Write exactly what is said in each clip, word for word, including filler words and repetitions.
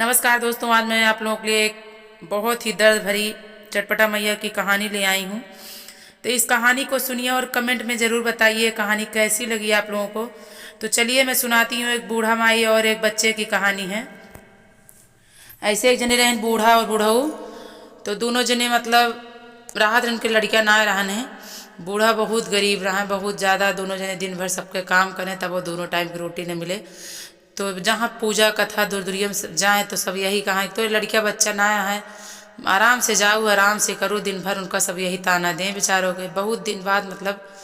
नमस्कार दोस्तों, आज मैं आप लोगों के लिए एक बहुत ही दर्द भरी चटपटा मैया की कहानी ले आई हूँ। तो इस कहानी को सुनिए और comment में ज़रूर बताइए कहानी कैसी लगी आप लोगों को। तो चलिए मैं सुनाती हूँ, एक बूढ़ा माई और एक बच्चे की कहानी है। ऐसे एक जने रहन बूढ़ा और बूढ़ऊ, तो दोनों जने मतलब रहत रहन के लड़किया ना रहन है। बूढ़ा बहुत गरीब रहा, बहुत ज़्यादा, दोनों जने दिन भर सबके काम करें तब वो दोनों टाइम की रोटी न मिले। तो जहाँ पूजा कथा दूर दूरिया में स-, जाए तो सब यही कहा, "एक तो लड़किया बच्चा ना है, आराम से जाऊ, आराम से करू।" दिन भर उनका सब यही ताना दें बेचारों के। बहुत दिन बाद मतलब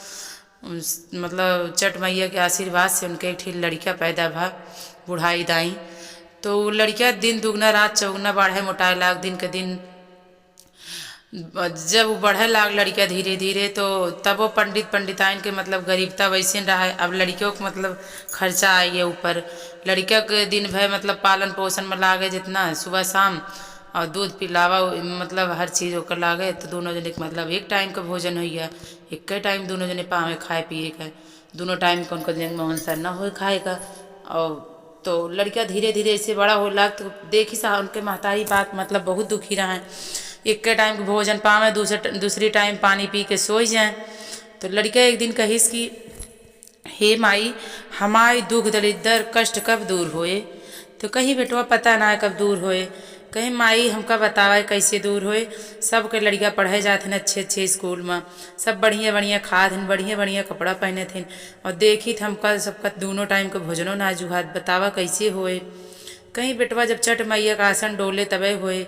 उस, मतलब चट मैया के आशीर्वाद से उनके एक ठे लड़किया पैदा भा, बुढ़ाई दाई। तो उ लड़किया दिन दुगना रात चौगुना बढ़े, मोटाए लाग, दिन के दिन। जब उ बढ़े लाग लड़किया धीरे धीरे, तो तबो पंडित पंडिताइन के मतलब गरीबता वैसे रहे। अब लड़कियों के मतलब खर्चा आई है ऊपर, लड़किया के दिन भर मतलब पालन पोषण में लागे जितना सुबह शाम, और दूध पिलावा, मतलब हर चीज़ ओकर लागे। तो दोनों जने के मतलब एक टाइम का भोजन होइया, एक टाइम दोनों जने पावे खाए पिए का, दोनों टाइम के उनको जने में अंतर न होए खाए का। और तो लड़किया धीरे धीरे ऐसे बड़ा हो लाग, तो देखी सा उनके महतारी बात मतलब बहुत दुखी रहे। एक टाइम के भोजन पावे, दूसरे ट-, दूसरी टाइम पानी पी के सोई जाए। तो लड़किया एक दिन कहिस कि, "हे माई, हमारी दुख दलिद्दर कष्ट कब दूर होए?" तो कहीं, "बेटवा, पता ना है कब दूर होए।" कहीं, "माई, हमका बतावा कैसे दूर होए? सबके लड़िका पढ़े जात हन अच्छे अच्छे स्कूल में, सब बढ़िया बढ़िया खात हन, बढ़िया बढ़िया कपड़ा पहनत हन, और देखित हमका सबका दोनों टाइम के भोजनो ना जुहात, बतावा कैसे होए?" कहीं, "बेटवा, जब चट मैया का आसन डोले तबे होए।"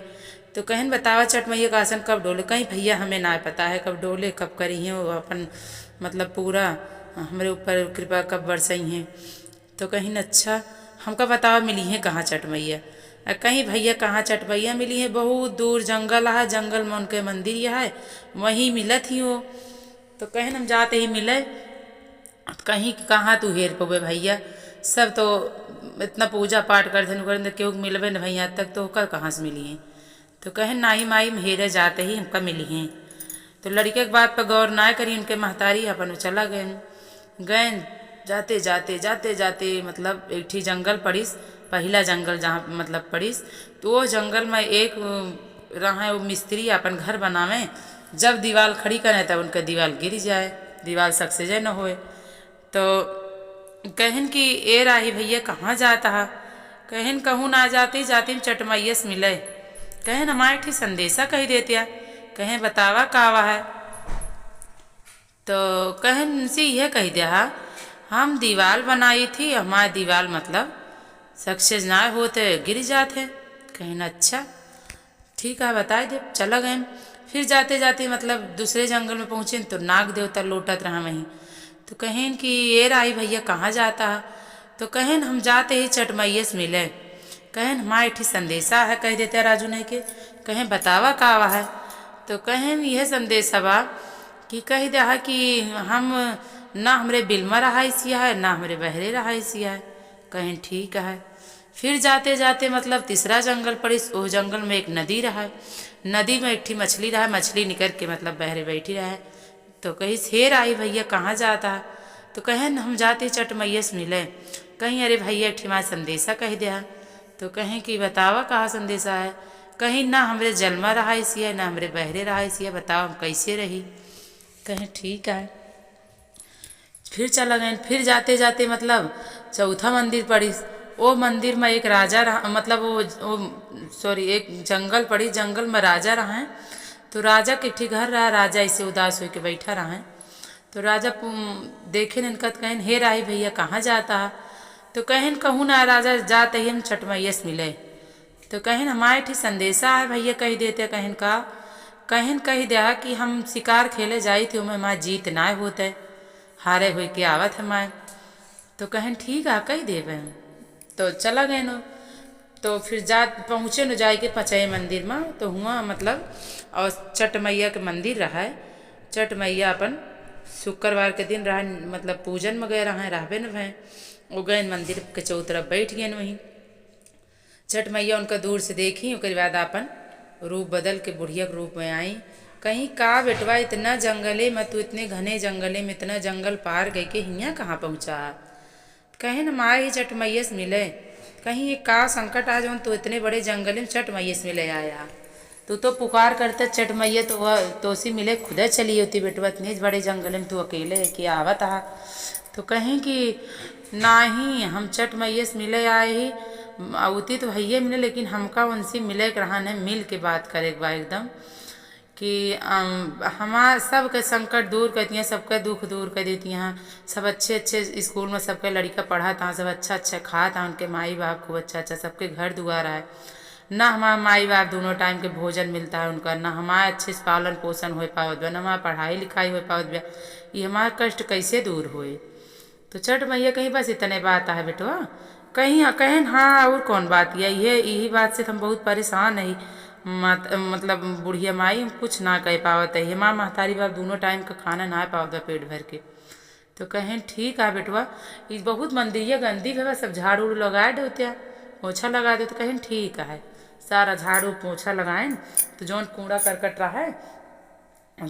तो कहिन, "बतावा चट मैया का आसन कब डोले?" कहीं, "भैया, हमें ना पता है कब डोले, कब करी हैं वो अपन मतलब पूरा हमरे ऊपर कृपा कब बरसई हैं।" तो कहिन, "अच्छा, हमका बतावा मिली हैं कहाँ चट मैया?" आ कहीं, "भैया, कहाँ चट मैया मिली हैं, बहुत दूर जंगल है, जंगल में उनके मंदिर है, वहीं मिलत ही हो।" तो कहिन, "हम जाते ही मिले।" कहीं कि कहाँ तू हेर पउबे भैया, सब तो इतना पूजा पाठ करत हन, ओकरे अंदर केहू के मिलबे न भैया, तक तो ओकर कहाँ से मिली हैं? तो कहे, "नाही माई, हम हेरे जाते ही हमका मिली हैं।" तो लड़के के बात पर गौर ना करी, उनके महतारी अपन वो चला गए। गए, जाते, जाते, जाते, जाते, मतलब, एक ठी जंगल पड़िस, पहिला जंगल जहाँ, मतलब, पड़िस, तो वो जंगल में एक, अ, रहे, वो मिस्त्री अपन घर बनावे, जब दीवाल खड़ी करे, तब उनके दीवाल गिर जाए, दीवाल सक्सेजे न होए। तो कहिन कि, "ए राही भैया, कहाँ जात हा?" कहिन, "कहूँ ना जाती, जाती चटमैया से मिले।" कहिन, "हमारे ठी संदेशा कही देतिया।" कहे, "बतावा का आवा है?" तो कहिन, "उनसे यह कही दिया, हम दीवाल बनाई थी, हमारे दीवाल मतलब सक्सेस ना होते, गिर जाते।" कहिन, "अच्छा।" ठीक है, बताए दे, चला गए। फिर जाते जाते मतलब दूसरे जंगल में पहुँचे तो नाग देवता लोटत रहा वहीं। तो कहेन कि, "ए राही भैया, कहाँ जाता है?" तो कहेन, "हम जाते ही चटमैये से मिले।" कहेन, "हमारे ठी संदेशा है, कह देते राजू नहीं के।" कहें, "बतावा का आवा है?" तो कहेन, "यह संदेशा बा कि कह दे है कि हम ना हमरे बिलमा रहाइसिया है, ना हमरे बहरे रहाइसिया है।" कहेन, "ठीक है।" फिर जाते जाते मतलब तीसरा जंगल पड़िस, ओह जंगल में एक नदी रहा। नदी में एक ठी मछली रहा, मछली निकर के मतलब बहरे बैठी रहा। तो कहिस, "हे राही भैया, कहाँ जाता है?" तो कहेन, "हम जाते चटमैया से मिले।" कहीं, "अरे भैया, एक ठी हमारे संदेशा कह दे।" तो कहें कि, "बतावा कहाँ संदेशा है?" कहीं, "ना हमरे जलमा रहाइसी है, ना हमरे बहरे रहाइसी है, बतावा हम कैसे रही?" कहें, "ठीक है।" फिर चला गए, फिर जाते जाते मतलब चौथा मंदिर पड़िस। ओ मंदिर में एक राजा रहा, मतलब वो, वो, सॉरी, एक जंगल पड़िस, जंगल में राजा रहा। तो राजा के एक ठी घर रहा, राजा ऐसे उदास होके बैठा रहा। तो राजा पु-, देखे इनका तो कहेन, "हे राही भैया, कहाँ जाता है?" तो कहेन, "कहूँ ना राजा, जाते ही हम चटमैया से मिले।" तो कहेन, "हमारे ठी संदेशा है भैया, कह देते।" कहेन, "का?" कहेन, "कह दिया कि हम शिकार खेले जाई थे, उमें हमारे जीत ना होते, हारे हुई के आवत है हमारे।" तो कहेन, "ठीक है, कह देबे।" तो चला गए नो। तो फिर जा पहुँचे नो जाए के पचई मंदिर में, तो हुआ मतलब और चटमैया के मंदिर रहा है। चटमैया अपन शुक्रवार के दिन रहा, मतलब पूजन में गए रहे, रहबे न भए। वो गए मंदिर के चौतरफ बैठ गए वहीं। चटमैया उनका दूर से देखी, ओकरे बाद आपन रूप बदल के बुढ़िया के रूप में आई। कहीं, "का बेटवा, इतना जंगले में, तू इतने घने जंगले में, इतना जंगल पार गई के हियाँ कहाँ पहुँचा?" कहे न, "माँ, ही चटमैया से मिले।" कहीं ये का संकट आ, जौन तू इतने बड़े जंगल में चट मइया से मिले आया? तू तो पुकार करते चट मइया, तो वह तोसी मिले खुदे चली होती बेटवा, इतने बड़े जंगल में तू अकेले के आवत हा। तो कहीं कि नाही, हम चट मइया से मिले आए ही, अउती तो हइये मिले, लेकिन हमका उनसे मिले के रहन है, मिल के बात करे के बा एकदम। कि, अम, हमार सबके संकट दूर कर दिया, सबके दुख दूर कर देती हैं। सब अच्छे अच्छे स्कूल में सबके लड़िका पढ़त हैं, सब अच्छा अच्छा खात हैं, उनके माई बाप खूब अच्छा अच्छा, सबके घर दुआर है। ना हमार माई बाप दोनों टाइम के भोजन मिलता है उनका, ना हमार अच्छे से पालन पोषण हो पावत बा, ना हमार पढ़ाई लिखाई हो पावत बा। ये हमार कष्ट कैसे दूर होए? तो चट मइया कहीं बस इतने बात है बेटवा। कहीं, कहेन हाँ, और कौन बात? यही है, यही बात से तो हम बहुत परेशान है। मत-, मतलब बुढ़िया माई, हम कुछ ना कह पावत है, हमार महतारी बाप दोनों टाइम का खाना ना पावत बा पेट भर के। तो कहेन ठीक है बेटवा, ई बहुत मंदिरिया गंदी भवा, सब झाड़ू उड़ू लगाए देवत्या, पोछा लगा दे। तो कहेन ठीक है, सारा झाड़ू पोछा लगाएन, तो जौन कूड़ा करकट रहा है,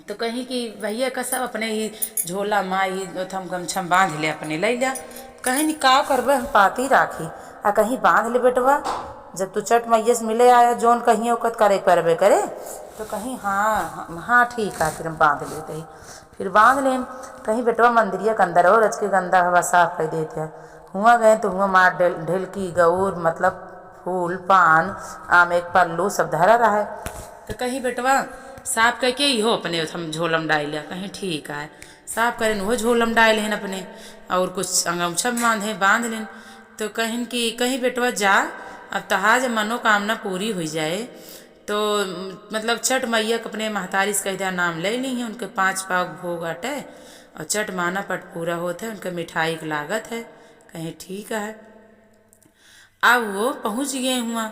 तो कहीं कि भइया का सब अपने ही झोला मा ही थम गमछा में बांध ले, अपने ले लिया। कहेन का करबे, हम पाती राखी, आ कहीं बांध ले बेटवा, जब तू चट मइया से मिले आया, जौन कहीं ओकत करे परबे करे। तो कहीं हाँ, हाँ, हाँ, ठीक है, फिर हम बांध लेते ही। फिर बांध लेन, कहीं बेटवा मंदिरिया के अंदर और रच के गंदा हवा साफ कर देते हैं। हुआ गए तो हुआ मार ढेल-, ढेलकी, गौर, मतलब फूल, पान, आम, एक पल्लू सब धरा रहा है। तो कहीं बेटवा साफ करके इहो अपने हम झोलम डाल लिया, कहीं ठीक है। साफ करेन, उहो झोलम डाल लेन अपने, और कुछ अंगमछा बांधे, बांध लेन। तो कहिन कि कहीं बेटवा जा, अब तहार जब मनोकामना पूरी हुई जाए, तो मतलब चट मइया के अपने महतारी से कह दिया, नाम ले ली है, उनके पाँच पाव भोग आटे और चट माना पट पूरा होत है, उनके मिठाई के लागत है। कहीं ठीक है। अब वो पहुँच गए हुआ।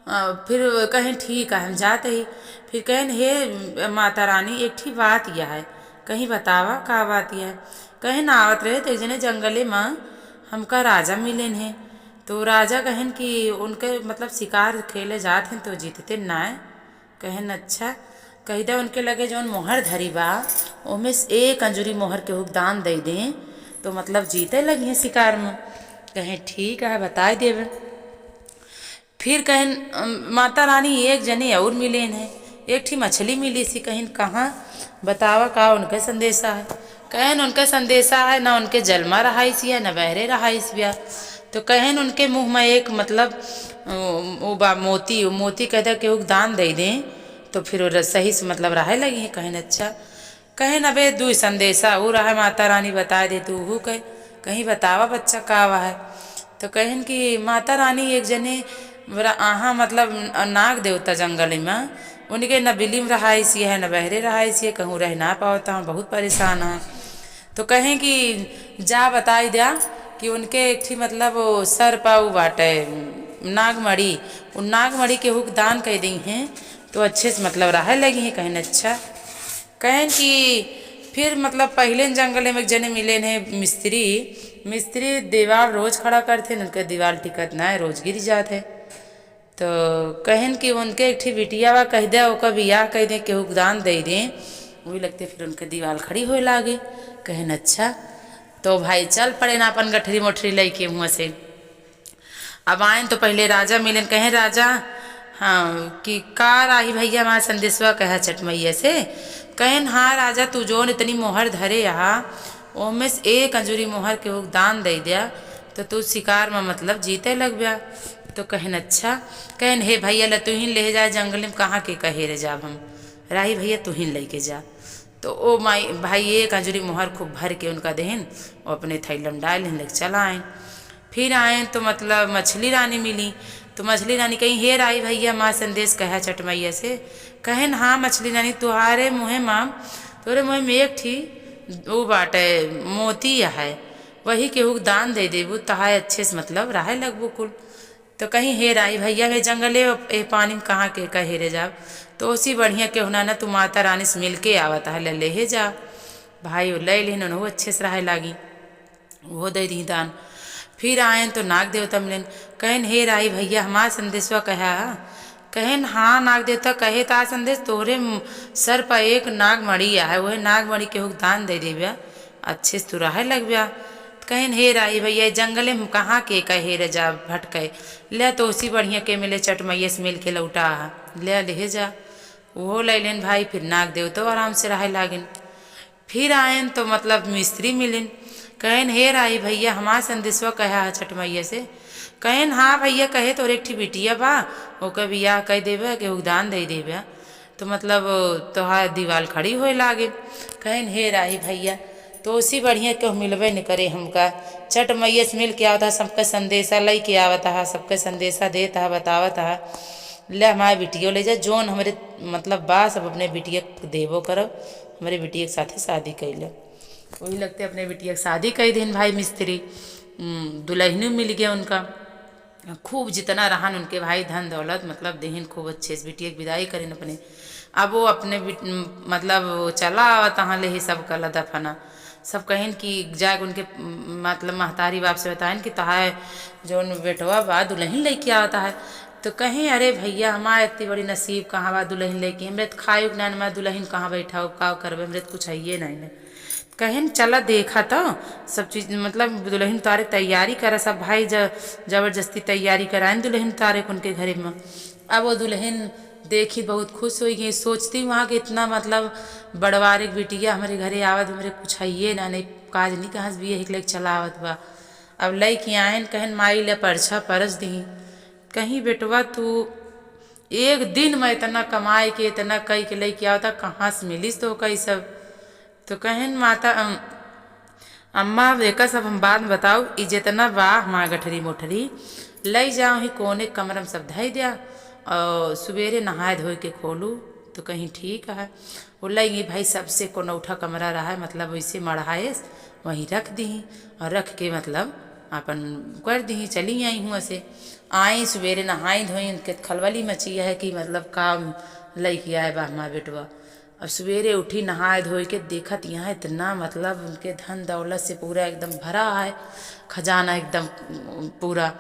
अ, फिर कहें ठीक है, हम जाते ही। फिर कहें हे माता रानी, एक ठी बात यह है, कहीं बतावा का बात यह है? कहें ना आवत रहे तो एक जने जंगले में हमका राजा मिलेन है। तो राजा कहेन कि उनके मतलब शिकार खेले जात हैं तो जीतते ना है। कहेन अच्छा, कह दे उनके लगे जौन मोहर धरी बा, ओमे से एक अंजुरी मोहर केहू के दान दे दें तो मतलब जीते लगी हैं शिकार में। कहें ठीक है, बताए देवे। फिर कहेन, अम, माता रानी एक जने और मिलेन है, एक ठी मछली मिली सी। कहेन कहाँ, बतावा का उनके संदेशा है? कहेन उनके संदेशा है, ना उनके जलमा रहाइस बिया, ना बहरे रहाइस बिया। तो कहेन उनके मुँह में एक मतलब, अ, वो बा मोती, वो मोती कह दे केहू के दान दे दें तो फिर वो र-, सही से मतलब रहे लगी है। कहेन अच्छा। कहेन अबे दुई संदेशा ऊ रहा, माता रानी बताए दे तू उहू के, कहीं बतावा बच्चा का हुआ है। तो कहेन कि माता रानी एक जने रा-, आहा मतलब नाग देवता जंगल में, उनके न बिली में रहाइस है, न बहरे रहाइस है, कहूँ रह ना पावता हूँ, बहुत परेशान हूँ। तो कहें कि जा बताई द्या कि उनके एक ठी मतलब वो सर पा उ बाटे नागमणि, उ नागमणि केहू के दान कइ देइहें तो अच्छे से मतलब रहे लगिहें। कहेन अच्छा। कहेन कि फिर मतलब पहिले जंगले में एक जने मिलेन है मिस्त्री। मिस्त्री दीवाल रोज खड़ा करथेन, उनके दीवाल टिकत ना है, रोज गिर जात है। तो कहेन कि उनके एक ठी बिटिया बा, कह दे ओकर बियाह कइ दे, केहू के दान दइ दे। वही लगते फिर उनके दीवाल खड़ी होए लागे। कहेन अच्छा। तो भाई चल पड़ेन आपन गठरी मोठरी लइके हुआँ से। अब आएन तो पहिले राजा मिलेन, कहेन राजा, हाँ, कि का राही भइया हमार संदेशवा कहा चटमैया से। कहेन हाँ राजा, तू जौन इतनी मोहर धरे अहा, ओमे से एक अंजुरी मोहर केहू के दान दइ द्या, तो तू शिकार में मतलब जीते लगब्या। तो कहेन अच्छा। कहेन हे भइया, ले तुहिन ले जा जंगल में, कहाँ के कहे रे जाब हम, राही भइया तुहिन लइके जा। तो ओ माई भाई एक अंजुरी मोहर खूब भर के उनका देहेन, वो अपने थैला में डाल लेन, लेके चला आएन। फिर आएन तो मतलब मछली रानी मिली। तो मछली रानी कही, हे राही भइया, हमार संदेश कहा चटमैया से। कहेन हाँ मछली रानी, तुहारे मुँहे मा, तोरे मुँहे में एक ठी उ बाटे मोती है, वही केहू के दान दइ देबू, तहार अच्छे से मतलब रहे लगबू कुल। तो कही हे राही भइया, हे जंगले ए पानी में कहाँ के कहे रे जाब, तो ओसी बढ़िया केहू ना, ना तू माता रानी से मिल के आवत है, ले लेहे जा। भाई वो ले लेन, उनहू अच्छे से रहे लागी। उहो दइ दिहीं दान। फिर आएन तो नाग देवता मिलेन, कहेन हे राही भइया, हमार संदेशवा कहा है? कहेन हाँ नाग देवता, कहे तहार संदेश, तोहरे म-, सर पर एक नागमणि है, वही नागमणि केहू के दान दइ देब्या, अच्छे से तू रहे लगब्या। कहेन, "हे राही भइया, जंगले में कहाँ के कहे रे जा भटके, ले तो उसी बढ़िया के मिले चट मइया से मिल के लौटा हा, ले लेहे जा।" उहो लैलेन भाई, फिर नाग देवतो आराम से रहे लागेन। फिर आएन तो मतलब मिस्त्री मिलेन, कहेन, "हे राही भइया, हमार संदेशवा कहा है चट मइया से?" कहेन, "हाँ भइया, कहे तोरे एक ठी बिटिया बा, ओकर बियाह कइ देबे, केहू के दान दइ देबे।" तो मतलब तोहार दीवाल खड़ी होए लागे। कहेन, "हे राही भइया, तो उसी बढ़िया केहू मिलबे न करे हमका। चट मइया से मिल के आवत हा, सबके संदेशा लइ के आवत हा, सबके संदेशा देत हा, बतावत हा, ले हमार बिटियो ले जा, जौन हमरे मतलब बा सब अपने बिटिया के देबो करब, हमरे बिटिया के साथे शादी कइले।" वही लगते अपने बिटिया के शादी कइ दिन भाई मिस्त्री, उम, दुलहिनो मिल गया उनका। खूब जितना रहन उनके भाई धन दौलत मतलब देहिन, खूब अच्छे से बिटिया के विदाई करेन अपने। अब वो अपने बिट-, मतलब वो चला आवत हाँ ले ही सब कला दफना। सब कहेन कि जाके उनके मतलब महतारी बाप से बताएन कि तहार जौन बेटवा बा दुलहिन लइके आवत है। तो कहें, "अरे भइया, हमार इतनी बड़ी नसीब कहाँ बा दुलहिन लइके, हमरे तो खाए के नान, हमार दुलहिन कहाँ बैठा हो, का करबे, हमरे तो कुछ हइये नहीं ने।" कहेन, "चला देखा तो सब चीज, मतलब दुलहिन उतारे के तैयारी करा सब भाई, ज-, जबरदस्ती तैयारी कराएन दुलहिन उतारे के उनके घरे में।" अब वो दुलहिन देखी बहुत खुश होइ गई, सोचती वहाँ कि इतना मतलब बड़वारे के बिटिया हमरे घरे आवत, हमरे कुछ हइये ना, नहीं काज नहीं कहाँ से भी यही के लेके चला आवत बा। अब लइके आएन, कहेन, "माई ले परछा परस दीही।" कहीं, "बेटवा तू एक दिन में इतना कमाए के, इतना कइ के लइके आवता, कहाँ से मिलिस तो कई सब?" तो कहेन, "माता, अम, अम्मा, अब एका सब हम बाद में बताऊ, ई जितना बा हमार गठरी मोठरी, लइ जाओ ही कोने कमरा में सब धइ द्या, और सुबेरे नहाए धोए के खोलू।" तो कहीं, "ठीक है।" वो लइ गई भाई, सबसे कोनौठा कमरा रहा है, मतलब वैसे मढ़ाएस, वहीं रख दीही और रख के मतलब अपन कर दीही, चली आई हुआँ से। आई सुबेरे नहाई धोई, उनके खलबली मची है कि मतलब का लइके आए बा हमार बेटवा। अब सुबेरे उठी, नहाए धोए के देखत यहाँ इतना मतलब उनके धन दौलत से पूरा एकदम भरा है, खजाना एकदम पूरा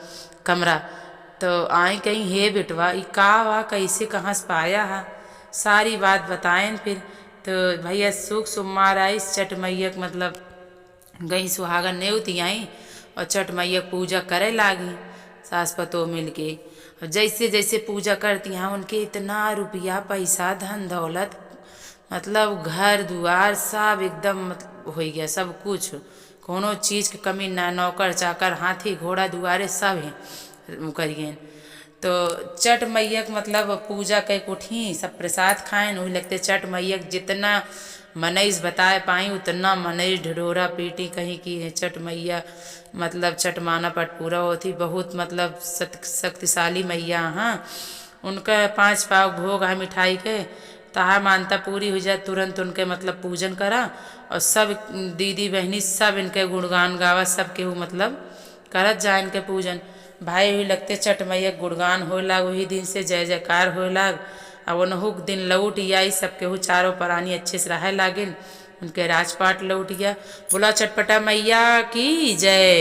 कमरा। तो आई कहीं, "हे बेटवा, ई का वा, कैसे कहाँ से पाया है?" सारी बात बताएन फिर। तो भइया सुख सुमार आइस चट मइया के मतलब गई सुहागन नेवती आई और चट मइया के पूजा करे लागी सास पतोह मिलके। और जैसे जैसे पूजा करती हैं उनके इतना रुपया पैसा धन दौलत मतलब घर दुआर सब एकदम मतलब होइ गया, सब कुछ, कोनो चीज के कमी ना, नौकर चाकर हाथी घोड़ा दुआरे सब है करिए। तो चट मइया के मतलब पूजा कइ के उठी, सब प्रसाद खाएन, वही लगते चट मइया के जितना मनई से बताए पाई उतना मनई ढिढोरा पीटी कहीं कि हे चट मइया, मतलब चट माना पट पूरा होती, बहुत मतलब शक्ति-, शक्तिशाली मइया हाँ। उनका पाँच पाव भोग है मिठाई के, तहार मानता पूरी हो जाए, तुरंत उनके मतलब पूजन करा और सब दीदी बहनी सब इनके गुणगान गावा, सब केहू मतलब करत जाए इनके पूजन। भाई हुई लगते चट मइया के गुणगान होए लाग, वही दिन से जय जयकार होए लाग। अब ओनहु के दिन लौट आई, सब केहू चारों प्राणी अच्छे से रहे लागिन, उनके राजपाट लौट गया। बोला चटपटा मइया की जय।